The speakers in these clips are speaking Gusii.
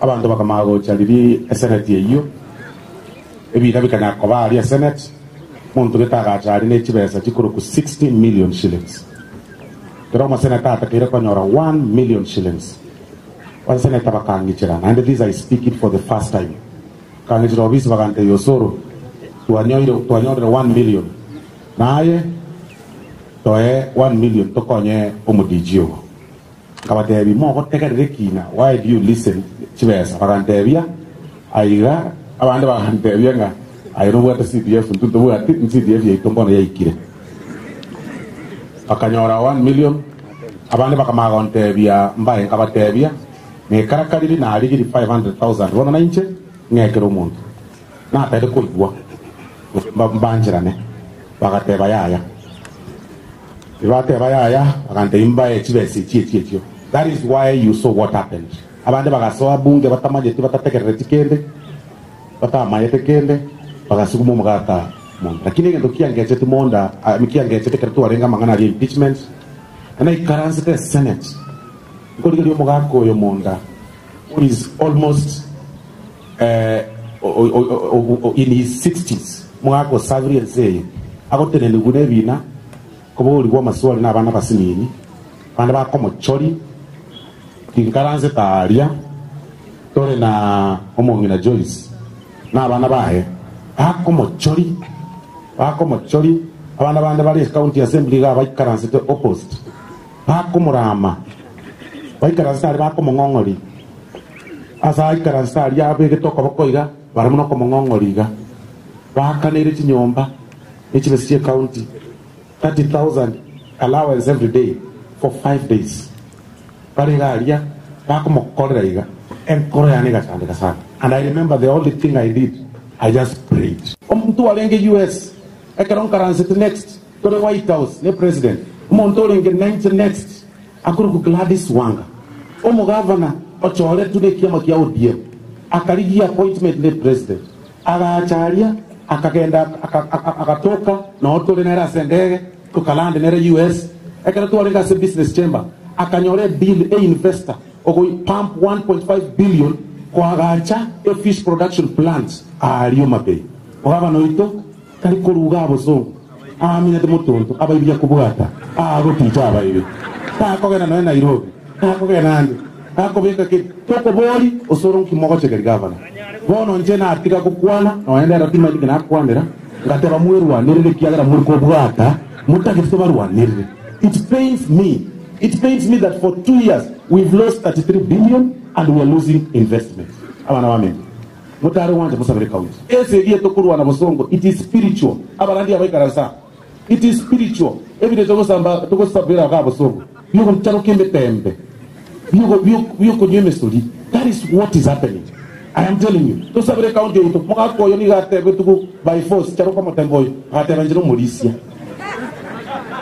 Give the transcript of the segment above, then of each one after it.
Abanto bakamanya gocha riria eseneti eyio, ebiina bikanyara koba aria eseneti, omonto gete agacha aria ne chibesa chikorokwa 60 million shillings. Kera omoseneta atakeire konyora 1 million shillings. Abaseneta bakang'ichera, naende this I speak it for the first time. Bakang'ichera obisi bagantebia Osoro, twanyoire twanyorire 1 million, naye toe 1 million tokonye omodiji ogo. Nkabatebia, Mogotegerera ekina, why do you listen chibesa? Bagantebia, Aiga. Abande bagantebia ng'a aye nobwate CDF, intwe ntobwati, CDF yaito mbono yaikire. Bakanyora 1 million, abande bakamanya gontebia mbae, nkabatebia, Nekarakariri narigiri 500,000 bono nainche ng'ekere omonto. Natagete koigwa gose mbancherane, bagateba yaya. Tibateba yaya, bagantebia mbae chibesa echi echi echio. That is why you saw what happened. Abande bagasoa bunge batamanyeti batategerereti kende, batamayete kende, bagasuguma omogaka monda. Lakini egento kiangecheti monda, kiangechete ekero twarenge amang'ana aria impeachment, naikaransete esenate, nkorigereria omogaka oyo monda who is almost in his sixties, omogaka osabirie ense eye, agotenenigwa nebiina, koborigwa amaswali nabana abasinini, abande bakomochoria, Tinkaransete aaria tore na omong'ina Joyce na abana baye, bakomochoria, bakomochoria, abana bande bare County Assembly iga baikaransete opposite, bakomorama, baikaransete aria bakomong'ong'oria, ase aikaransete aria abegete okoboko iga, bare buna okomong'ong'oria iga, baakaneire chinyomba ne chibesa chie county. 30,000 allowance every day for 5 days bare iga aria bakomokorera iga enkoro yane egachandeka sana and I remember the only thing I did I just prayed. Omonto orenge US ekero nkaransete next tore White House ne president omonto orenge nainche next akorokwa Gladys Wanga omogavana ochoretwe nekiama kia ODM akarigia appointment ne president Agacha aria, akagenda, agatoka, nao tore nere ase endege, tokalande nere US. Ekero twarenge ase business chamber, akanyora edeal, e investor ogoi pump 1.5 billion koagacha e fish production plant aaria Homa Bay. Ogabana oito tari koruga abosongo, aaminyete motonto abaibi akobwata, aagoticha abaibi. Takogenda nonya Nairobi, takogenda ande. Gakobeka ki? Tokobori osoro nki mogochekeria gavana. Bono inche natiga gokwana, nonya ndero timanyeti ki nakwanera, ngateba mwerwanerere ekiagera more kobwata, motagete tobarwanerere. It pains me, it pains me that for 2 years we've lost 33 billion and we are losing investment. Abana baminto, motare gwancha mosabere county. Esegi eye tokorwana bosongo, it is spiritual. Abarandi abaikaranse aa, it is spiritual. Ebinto togosamba togosabera igaa bosongo, biogocharoka emetembe. bi'okonywa emesori, that is what is happening, I am telling you. Tosabere county yaito, mogaka oyo nigo atebetigwe by force charoka omotembe oyo, agateba inche nomorisia.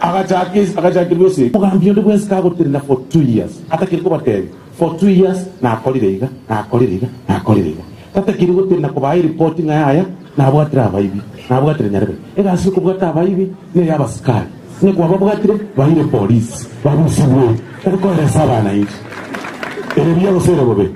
Agachaka agachakirwa esegi. Omogambi onde bwensi kagotenena for 2 years, atakiri kobatebia for 2 years nakorire iga, nakorire iga, nakorire iga. Tatakiri gotenena kobaa eripoti ng'a yaya nabwatire abaibi, nabwatire nyarebe. Egasi yokobwata abaibi neya abasikari. Onye kwababwatire, baire polisi, barusigwe, tari koeresa abananchi. Ere buya gose ere bobe?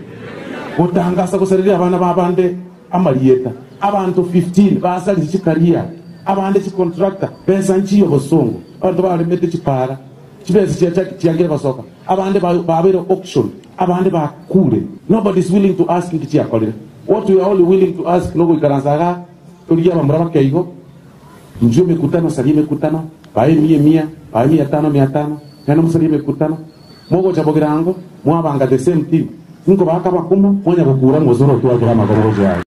Gotangasa gosareria abana b'abande amarieta, abanto 15 basaririe chikaria, abande chicontractor, besa nchiyo bosongo, abanto baremete chipara, chibesa chiachaki chiangire gosoka, abande babeire auction, abande bakure. Nobody is willing to ask nki chiakorire. What we are only willing to ask nogoikaransa igaa torigie abamura bakeigo, Inchuo emekutano, saria emekutano, bae emia emia, bae mia tano mia tano, naende mosarie emekutano. Mogocha bogirango, mwabanga the same thing, nkobaaka abakumu, mwanya gokura ng'osore otwakire amagoro gochia aye.